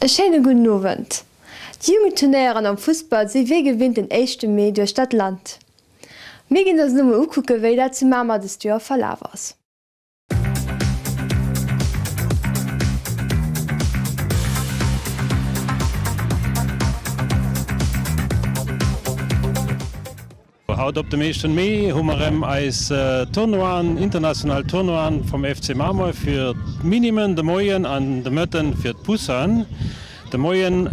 E schéine gudden Owend. D'Jugendturnéieren am Fussball si wéi gewinnt den éischte Mee duerch dat Land. Mir ginn eis elo mol ukucke wéi dat zu Mamer dëst Joer verlaf ass. Haut op dem éischten Mee hu mer erëm eis Tournoien, international Tournoien vum FC Mamer fir d'Minimen de Moien an de Mëtten fir d'Poussins. De Moien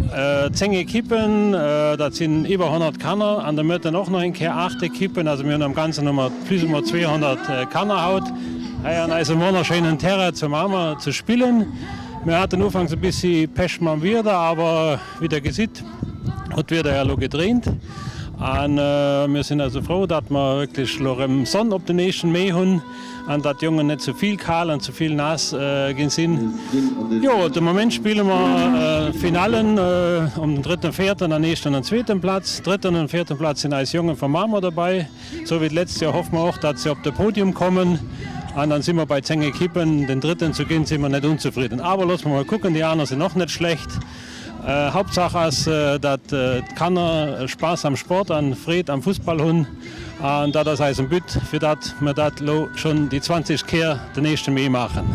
10 Ekippen, dat sinn iwwer 100 Kanner an de Mëtten och nach eng Kéier 8 Ekippen. Also mir hunn am Ganzen hu mer plus ou moins 200 Kanner haut hei an eisem wonnerschéinen Terrain zu Mamer ze spillen. Mir haten ufanks e bissi Pech mam Wieder, awer wéi der gesitt huet d'Wieder jo elo gedréint a mir sinn also frou, datt mer wierklech elo erëm Sonn op den éischten Mee hunn an datt d'Jongen net ze vill kal an ze vill naass ginn sinn. Jo, de Moment spille mer Finallen ëm den drëtten, véierten an éischten an zweeten Platz. Drëtten an véierten Platz sinn eis Jongen vu Mamer dobei. Sou wéi d'letzt Joer hoffe mer och, datt se op de Podium kommen an dann si mer bei 10 Ekippen. Den drëtten ze ginn, si mer net onzefridden. Awer loosse mer mol kucken, déi aner sinn och net schlecht. Hauptsaach ass, datt d'Kanner Spaass am Sport an Freed am Fussball hunn an dat ass eisen But, fir dat mer dat lo schonn déi 20 Kéier den éischte Mee maachen.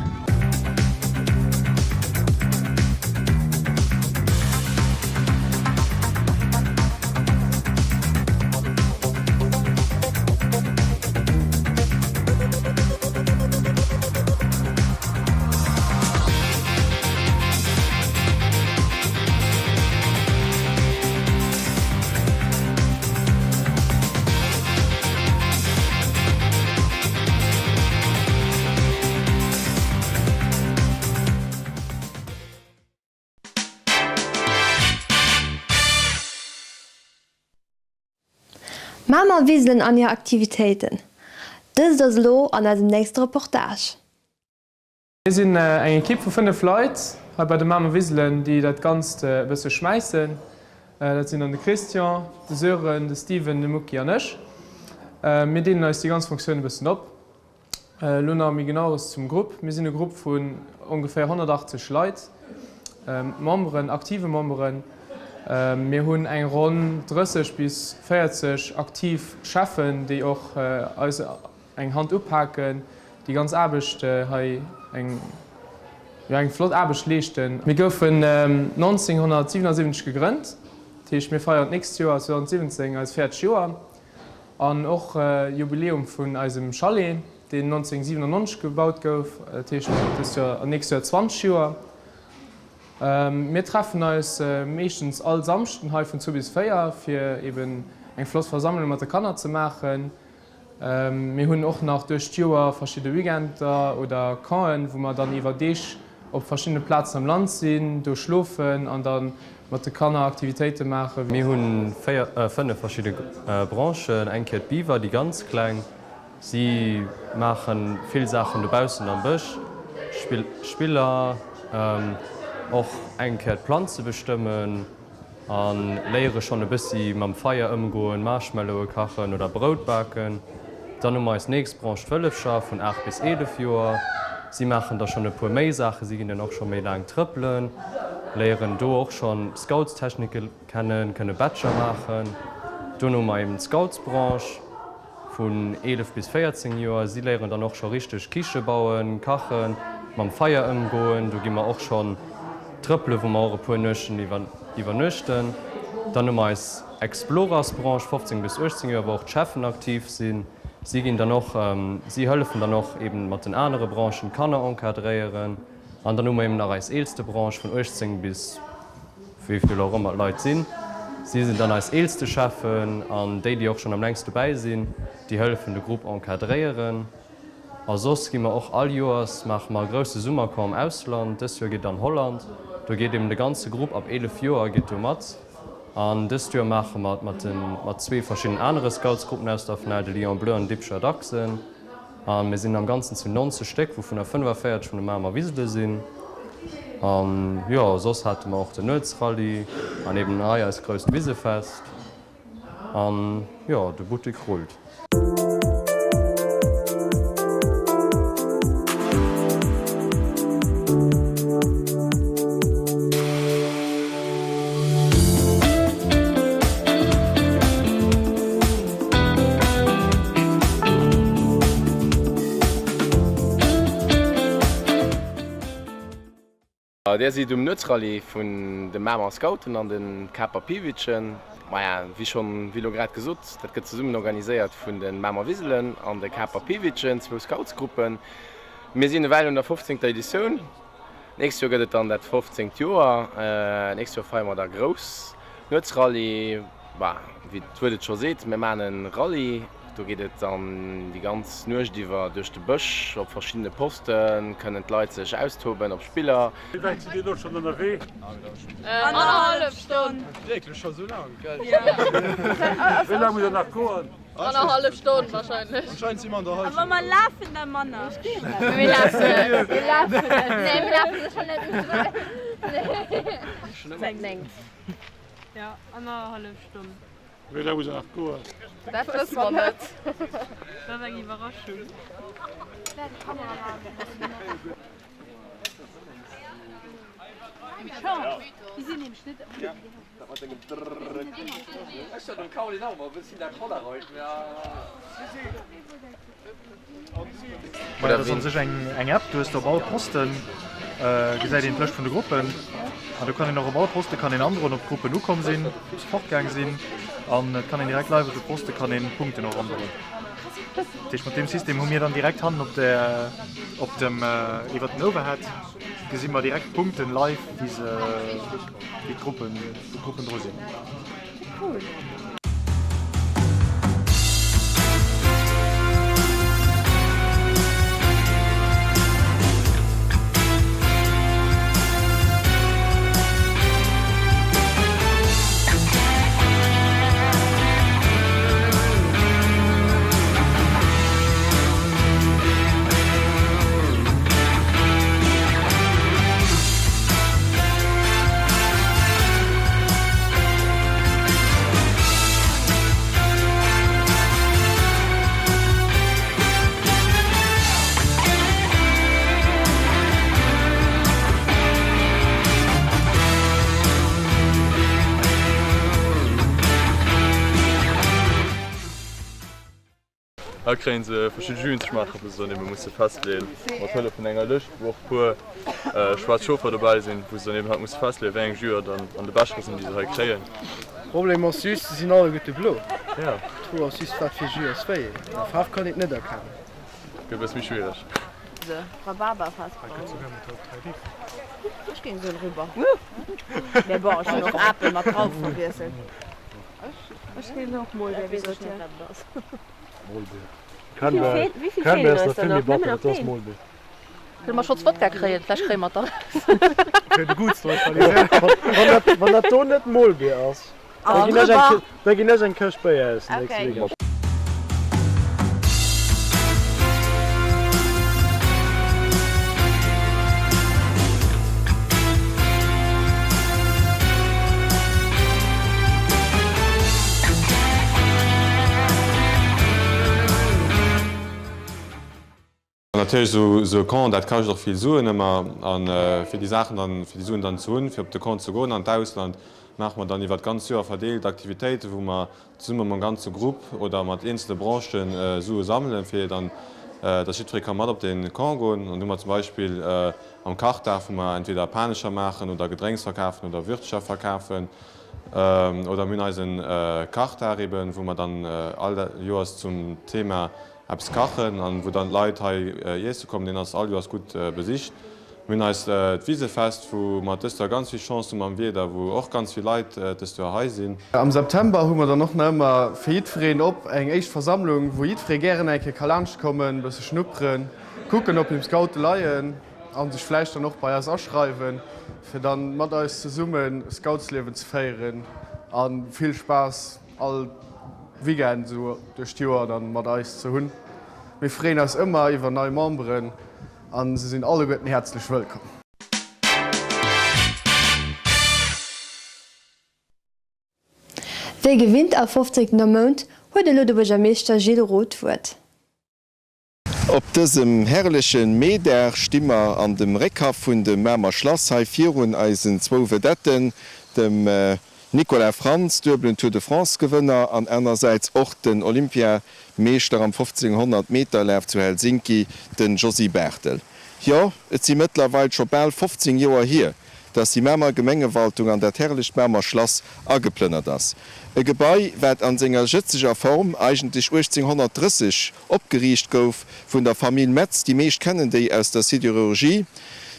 Mamer Wiselen an hir Aktivitéiten, dëst ass elo an eisem nächste Reportage. Mir sinn eng Ekipp vu 5 Leit hei bei de Mamer Wiselen, déi dat Ganzt e bësse schmäissen. Dat sinn dann de Christian, de Sören, de Steven, de Muki an ech. Mir deelen eis déi ganz Funktioun e bëssen op. Elo nach méi genaueres zum Grupp. Mir sinn e Grupp vun ongeféier 180 Leit, Memberen, aktive Memberen. Mir hunn eng ronn 30 bis 40 aktiv Cheffen, déi och eis eng Hand upaken, déi ganz Aarbecht hei eng, jo eng flott Aarbecht leeschten. Mir goufen 1977 gegrënnt, dat heescht mir feieren d'nächst Joer, 2017, eis 40 Joer an och Jubiläum vun eisem Chalet, deen 1997 gebaut gouf, dat heescht dëst Joer an d'nächst Joer 20 Joer. Mir treffen eis meeschtens all Samschden hei vun 2 bis 4 fir eben eng flott Versammlung mat de Kanner ze maachen. Mir hunn och nach duerch d'Joer verschidde Weekender oder Campen, wou mer dann iwwer Deeg op verschiddene Plazen am Land sinn, do schlofen an da mat de Kanner Aktivitéite maachen. Mir hu 4, 5 verschidde Branchen. Eng Kéier d'Beaver, déi ganz kleng. Si maache vill Saachen dobaussen am Bësch, Spiller, och eng Kéier d'Planze bestëmmen. A léiere schonn e bëssi mam Feier ëmgoen, Marshmallowe kachen oder Brout baken. Dann hu mer eis nächst Branche, d'Wëllefcher vun 8 bis 11 Joer. Si maachen da schonn e puer méi Saachen, si ginn dann och scho méi laang trëppelen, léieren do och schonn Scoutstechnike kennen, kënne Bettcher maachen. Dono hu mer eben d'Scoutsbranche. Vun 11 bis 14 Joer. Si léieren dann och scho richteg Kiche bauen, kachen, mam Feier ëmgoen. Do gi mer och schonn trëppelen, wou mer och e puer Nuechten iwwernuechten. Dann hu mer eis Explorers-Branche, 15 bis 18 Joer, wou och d'Cheffen aktiv sinn. Si ginn dann och, si hëllefen dann och eben mat den anere Branchen d'Kanner encadréieren. An dann hu mer eben nach eis eelste Branche vun 18 bis. Wéi vill och ëmmer d'Leit sinn. Si sinn dann eis eelste Cheffen an déi, déi och schonn am längst dobäi sinn, déi hëllefen de Grupp encadréieren. A soss gi mer och all Joers, maache mer e grousse Summercamp am Ausland. Dëst Joer geet et an Holland. Do geet eben de ganze Grupp ab 11 Joer geet do mat. An dëst Joer maache mer et mat de mat zwee verschiddenen anere Scoutsgruppen aus der FNEL, de Lion Bleu an den Dippcher Dachsen. A mir sinn am Ganzen zu 90 Stéck, wouvunner 45 vun de Mamer Wisele sinn. An jo, soss hate mer och den Nuetsrallye an eben hei eist grousst Wisefest. An jo, de Buttek rullt. Där sidd um Nuetsrallye vun de Mamer Scouten an de Caper Piwitschen. Maja, wéi schonn, wéi elo grad gesot, dat gëtt zesummen organiséiert vun de Mamer Wiselen an de Caper Piwitschen, zwou Scoutsgruppen. Mir sinn ewell un der fofzéngter Editioun. D'nächst Joer gëtt et dann dat fofzéngt Joer. D'nächst Joer feiere mer da grouss Nuetsrallye. Bah, wéi d'Wuert et scho seet, mir maachen e Rallye. Do geet et dann déi ganz Nuecht iwwer duerch de Bësch. Op verschiddene Poste kënnen d'Leit sech austoben op Spiller. Wéi wäit sidd Dir elo schonn ënnerwee? Annerhallef Stonn. Wierklech scho sou laang? Wéi laang muss der nach goen? Annerhallef Stonn wahrscheinlech. Anscheinend si mer an der Hallschent. A wa mer lafen, da manner. Mir lafen net. Mir lafen net. Nee, mir lafen sécher net. Nee. Jo, annerhallef Stonn. Wéi laang muss der nach goen? Dat wësse mer net. Dat ass eng Iwwerraschung. Dat ass an sech eng App, du hues do op all Posten gesäit een d'Lëscht vun de Gruppen an do kann een och op all Poste kann een androen, ob d'Gruppen ukomm sinn, ob se fortgaang sinn an et kann een direkt live op de Poste kann een Punkten och androen. Dat heescht mat deem System hu mir dann direkt hannen op der op dem iwwert den Overhead gesi mer direkt d'Punkten live wéi se wéi d'Gruppen wou d'Gruppen dru sinn. Cool. Hei kréien se verschidde Juen ze schmaachen, wou se dann ebe musse festleeën, mat Hëllef vun enger Lëscht, wou och e puer schwaarz Schofer dobäi sinn, wou se dann eben halt musse festleeën, wéi eng Jüer dann an de Bechere sinn, déi se hei kréien. Problem ass just, se sinn alleguerte blo. D'Fro ass just, wat fir Jus ass wéi een. An der Faarf kann een et net erkennen. Gëtt e bësse méi schwiereg. Rhabarberfass Ech géing soen Rubber. Mä bon, ech hunn och Apel mat Drauf verwiesselt. Ech géing och Molbier gesot, jo. Molbier. Wéi vill feelen eis dann nach? Nëmmen nach deen? Kënne mer Shots Wodka kréien? Vläch kréie mer et dann. Wann dat do net Molbier ass, da ginn ech eng Këscht Béier aus den nächste Weekend. Natierlech esou e Camp, dat kascht och vill Suen ëmmer. A fir déi Saachen dann, fir déi Suen dann ze hunn, fir op de Camp ze goen an d'Ausland, maache mer dann iwwer d'ganz Joer verdeelt Aktivitéiten, wou mer zesumme mam ganze Grupp oder mat eenzele Branchen Sue sammelen, fir dann, dass jiddweree ka mat op de Camp goen. An do hu mer zum Beispill am Kachdag, wou mer entweder Panescher maachen oder Gedrénks verkafen oder Würzcher verkafen. Oder mir hunn eisen Kachdag eben, wou mer dann all Joers zum Thema eppes kachen an wou dann d'Leit hei iesse kommen. Deen ass all Joers gutt besicht. Mir hunn eist d'Wisefest, wou mer dëst Joer ganz vill Chance hu mam Wieder, wou och ganz vill Leit dëst Joer hei sinn. Am September hu mer dann och nach ëmmer fir jiddwereen op eng éischt Versammlung, wou jiddweree gären eng Kéier ka laanscht kommen, e bësse schnupperen, kucken ob him Scoute leien a sech vläicht dann och bei eis aschreiwen, fir dann mat eis zesumme Scoutsliewen ze féieren a vill Spaass all Weekend esou duerch d'Joer dann mat eis ze hunn. Mir freeën eis ëmmer iwwer nei Memberen an se sinn alleguerten häerzlech wëllkomm. Wéi gewinnt all 15. Am Mount huet elo de Buergermeeschter Gilles Roth d'Wuert. Op dësem herrleche Meedag sti mer an dem Réckhaff vun dem Mamer Schlass, hei virun eisen zwou Vedetten, dem Nicolas Frantz, duebelen Tour de France Gewënner an anersäits och den Olympiameeschter am 1500 Meter Laf zu Helsinki, den Josy Barthel. Jo, et si mëttlerweil scho bal 15 Joer hier. dass déi Mamer Gemengewaltung an dat herrlecht Mamer Schlass ageplënnert ass. E Gebai, wat an senger jëtzeger Form eigentlech 1830 opgeriicht gouf vun der Famill Metz. Déi meescht kennen déi aus der Sidérurgie.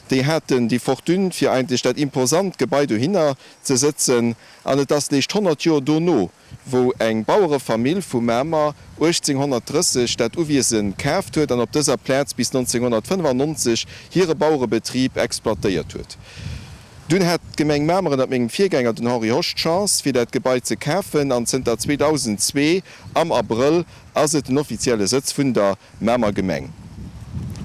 Déi haten déi Fortune, fir eigentlech dat imposant Gebai dohinner ze sëtzen. An et ass léischt 100 Joer dono, wou eng Bauerefamill vu Mamer 1830 dat Uwiese kaaft huet an op dëser Plaz bis 1995 hire Bauerebetrib exploitéiert huet. Dunn hat d'Gemeng Mamer ënnert mengem Virgänger, den Henri Hosch, d'Chance fir dat Gebai ze kafen an zënter 2002 am Abrëll ass et den offizielle Sëtz vun der Mamer Gemeng.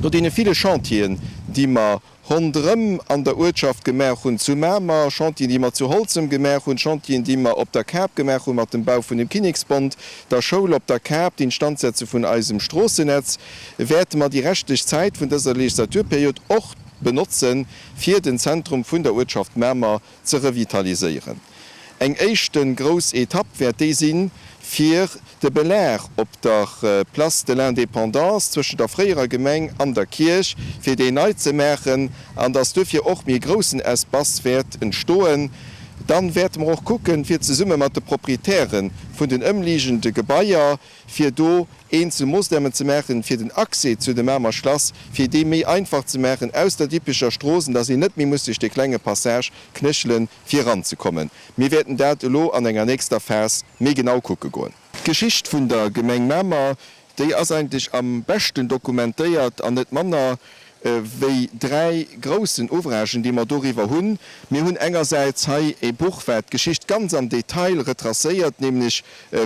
No deene ville Chantieren, déi mer ronderëm an der Uertschaft gemaach hunn zu Mamer, Chantieren, déi mer zu Holzem gemaach hunn, Chantieren, déi mer op der Kap gemaach hunn mat dem Bau vun dem Kinneksbond, der Schoul op der Kap, d'Instandsetze vun eisem Stroossenetz, wäerte mer déi reschtlech Zäit vun dëser Legislaturperiod och benotzen, fir den Zentrum vun der Uertschaft Mamer ze revitaliséieren. Eng éischte grouss Etapp wäert déi sinn, fir de Belag op der Place de l'Indépendance zwëschen der fréierer Gemeng an der Kierch, fir deen nei ze maachen an dass duerfir och méi groussen Espace wäert entstoen. Dann wäerte mer och kucken, fir zesumme mat de Proprietäre vun den ëmliegende Gebaier, fir do eenzel Moossnamen ze maachen, fir den Accès zu dem Mamer Schlass, fir dee méi einfach ze maachen aus der Dippecher Strooss, an dass een net méi muss duerch dee klenge Passage knéchelen, fir eranzekommen. Mir wäerten dat elo an enger nächster Phas méi genau kucke goen. D'Geschicht vun der Gemeng Mamer, déi ass eigentlech am beschten dokumentéiert an net manner wéi dräi groussen Ouvragen, déi mer doriwwer hunn. Mir hunn engersäits hei ee Buch, wat d'Geschicht ganz am Detail retracéiert, nämlech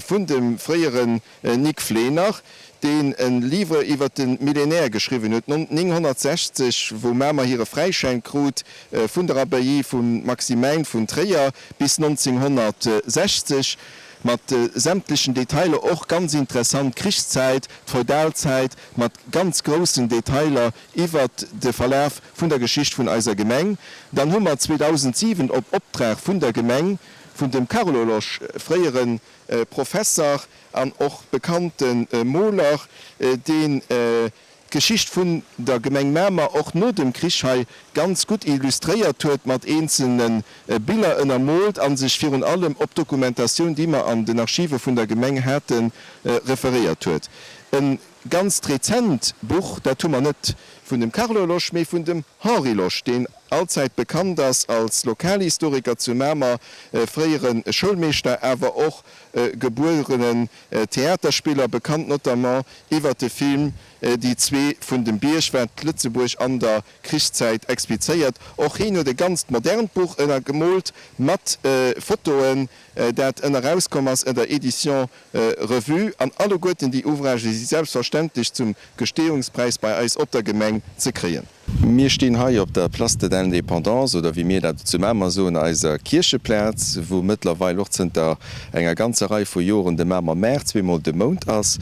vun dem fréieren Nic Flener, deen e Livre iwwer de Millénaire geschriwwen huet, 960, wou Mamer hire Fräischäin krut vun der Abbaye vum Maximäin vun Tréier bis 1960, mat sämtlechen Detailer, och ganz interessant d'Krichszäit, d'Feudalzäit, mat ganz groussen Detailer iwwert de Verlaf vun der Geschicht vun eiser Gemeng. Dann hu mer 2007 op Optrag vun der Gemeng, vun dem Carlo Losch, fréiere Professer an och bekannte Moler, deen d'Geschicht vun der Gemeng Mamer och no dem Krich hei ganz gutt illustréiert huet, mat eenzelne Biller ënnermoolt a sech virun allem op d'Dokumentatioun, déi mer an den Archive vun der Gemeng haten, referéiert huet. E ganzt rezent Buch, dat hu mer net vun dem Carlo Losch, mee vun dem Henri Losch, deen allzäit bekannt ass als Lokalhistoriker zu Mamer, fréiere Schoulmeeschter, awer och gebuerenen Theaterspiller, bekannt notamment iwwer de Film Déi zwee vun dem Bierg, wat Lëtzebuerg an der Krichszäit explizéiert. Och heen huet e ganzt modernt Buch ënnergemoolt mat Fotoen, dat ënnerauskomm ass ënner Edition Revue. An alleguerten déi Ouvragen si selbstverständlech zum Gestehungspräis bei eis op der Gemeng ze kréien. Mir stinn hei op der Place de l'Indépendance, oder wéi mir dat zu Mamer soen, eiser Kiercheplaz, wou mëttlerweil och zënter enger ganzer Rei vu Joren de Mamer Maart zweemol de Mount ass.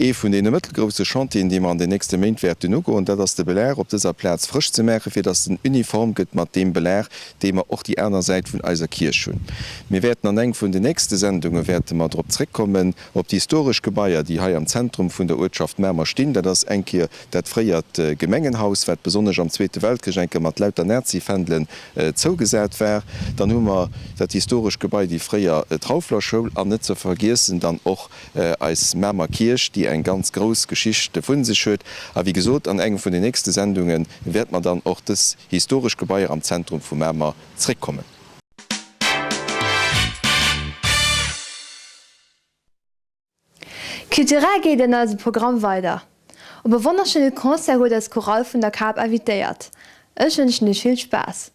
Ee vun deene mëttelgrousse Chantieren, déi mer an den nächste Méint wäerten ugoen, dat ass de Belag op dëser Plaz frësch ze maachen, fir dass en uniform gëtt mat deem Belag, dee mer och déi aner Säit vun eiser Kierch hunn. Mir wäerten an eng vun den nächste Sendunge wäerte mer drop zréckkommen, op déi historesch Gebaier, déi hei am Zentrum vun der Uertschaft Mamer stinn. Dat ass eng Kéier Dat fréiert Gemengenhaus, wat besonnesch am Zweete Weltkrich eng Kéier mat lauter Nazi-Fändelen zougesat war. Dann hu mer dat historescht Gebai, déi fréier Traufler-Schoul an net ze vergiessen dann och eis Mamer Kierch, déi eng ganz grouss Geschicht vun sech huet. A wéi gesot, an engem vun den nächste Sendunge wäerte mer dann och dës historesch Gebaier am Zentrum vu Mamer zréckkommen. Culturell geet an eisem Programm weider. Op e wonnerschéine Concert huet eis Chorale vun der Kap invitéiert. Ech wënschen iech vill Spaass.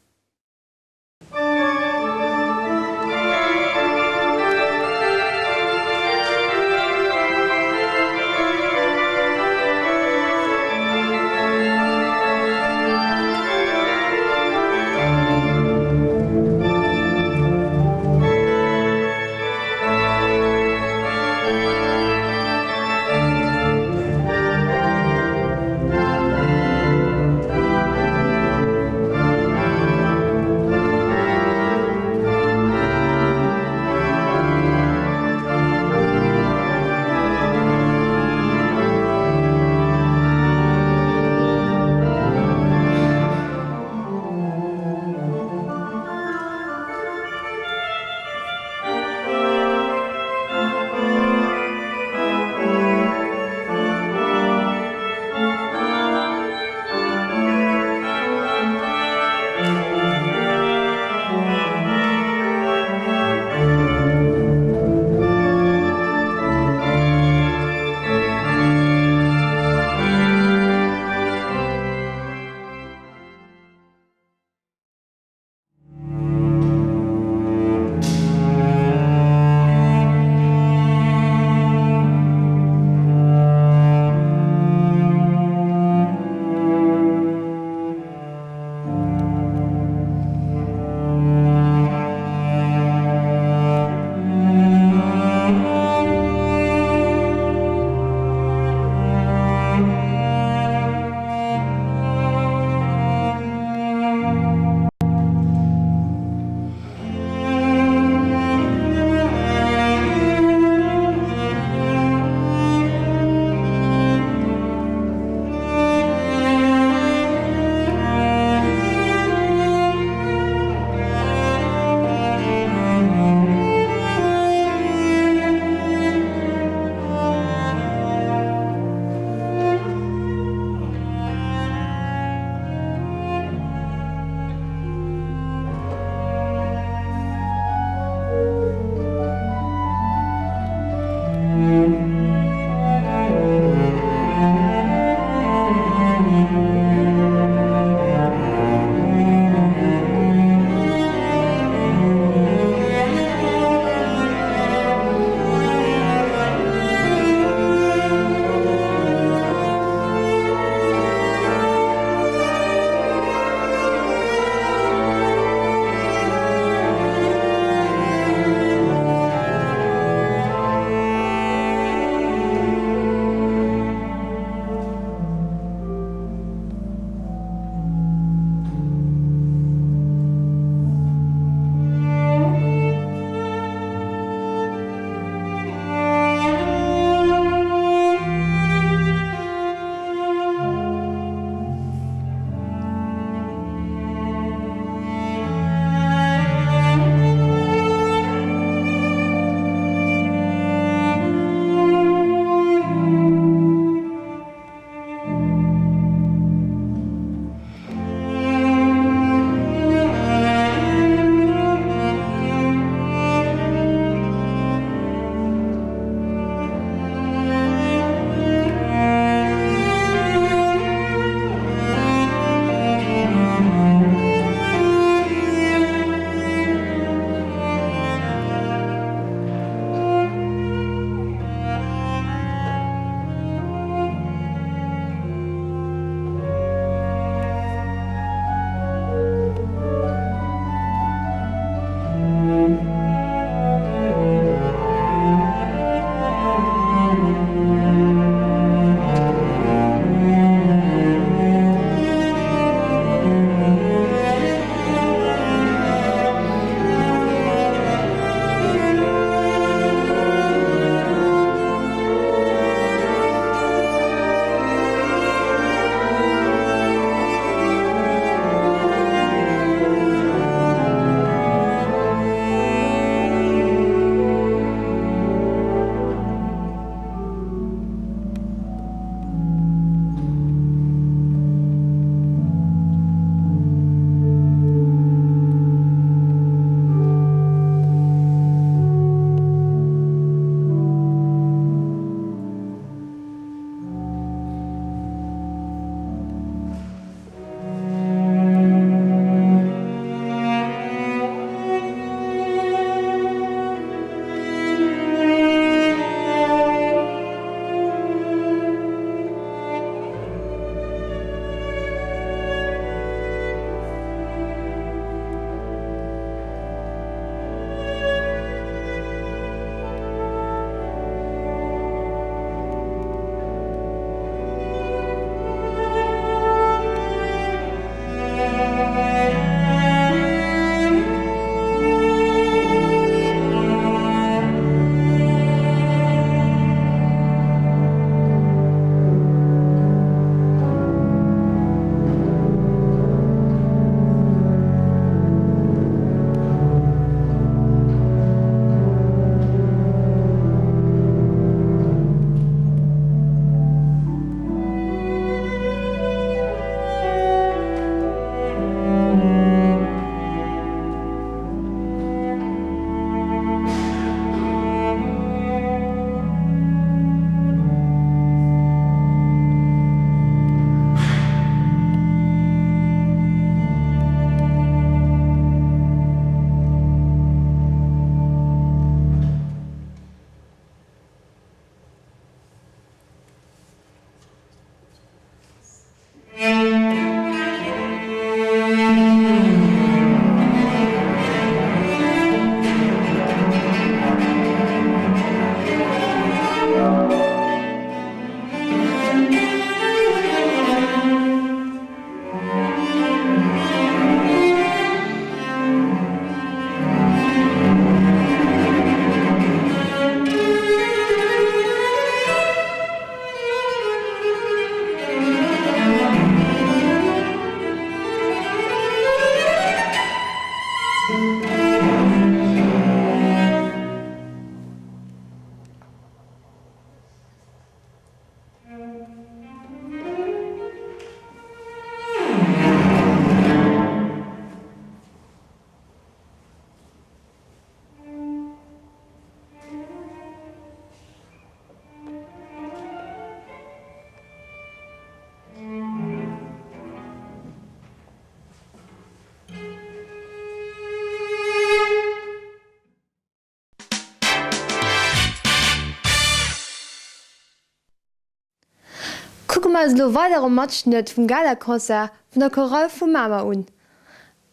mer eis elo weider e Matschnëtt vum Galaconcert vun der Chorale vu Mamer un.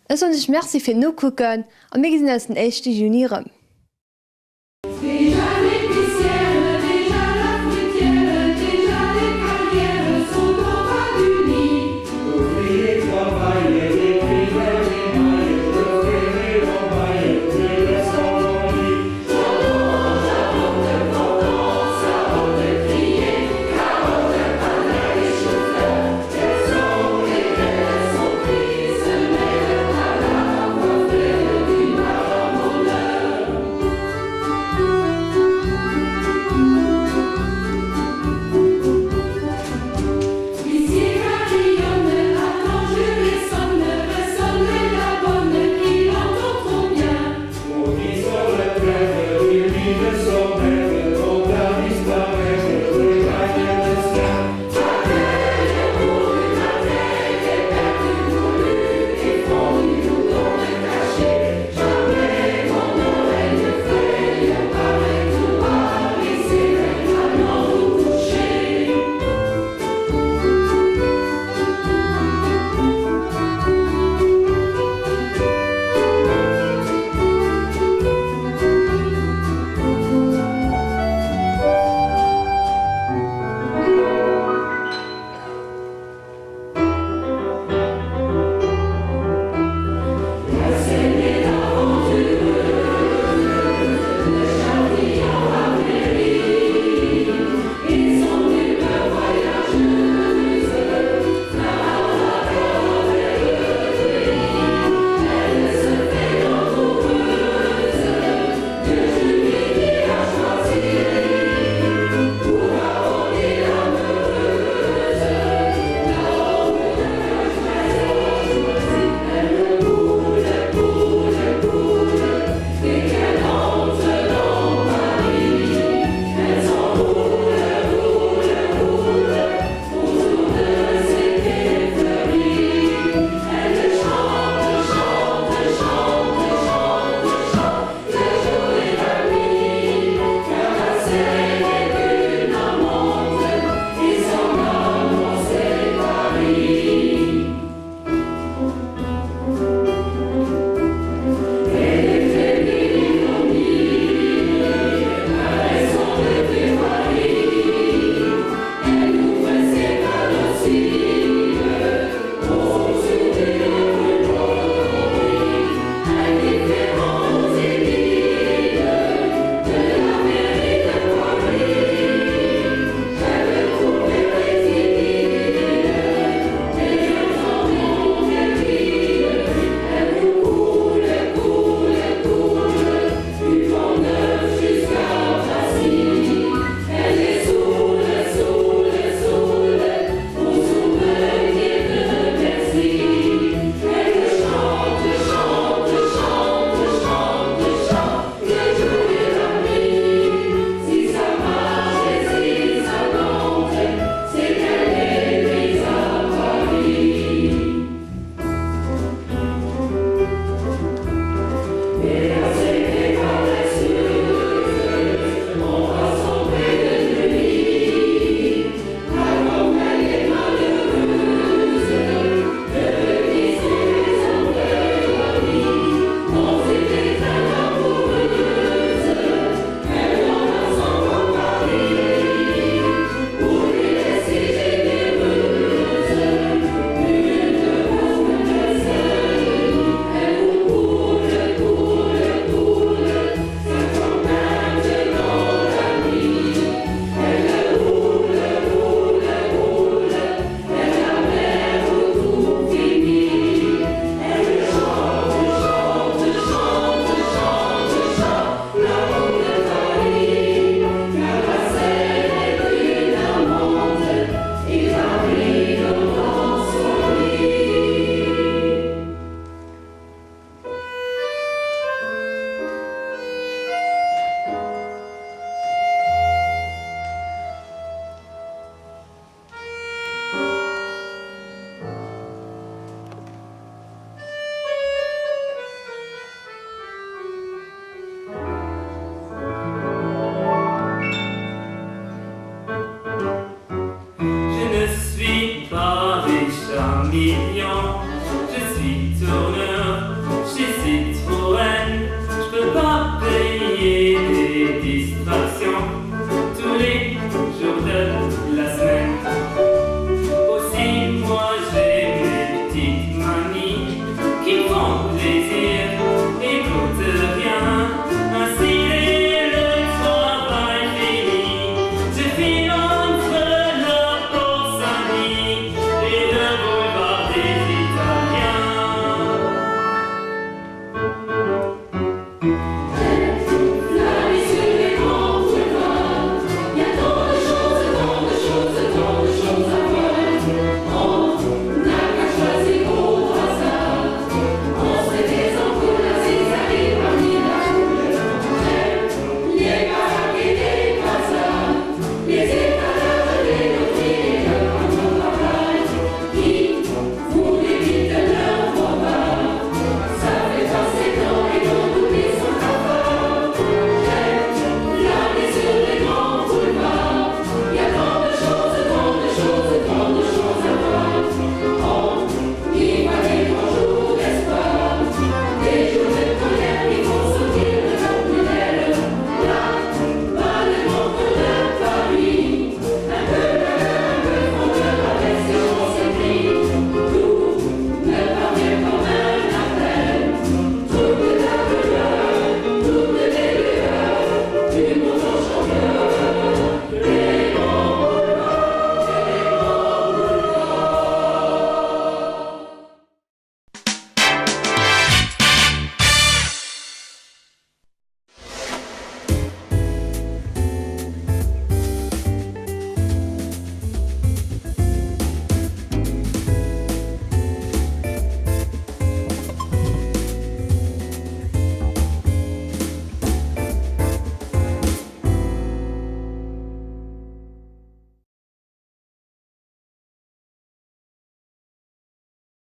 Ech soen iech Merci fir d'Nokucken a mir gesinn eis den éischte Juni erëm. Familie.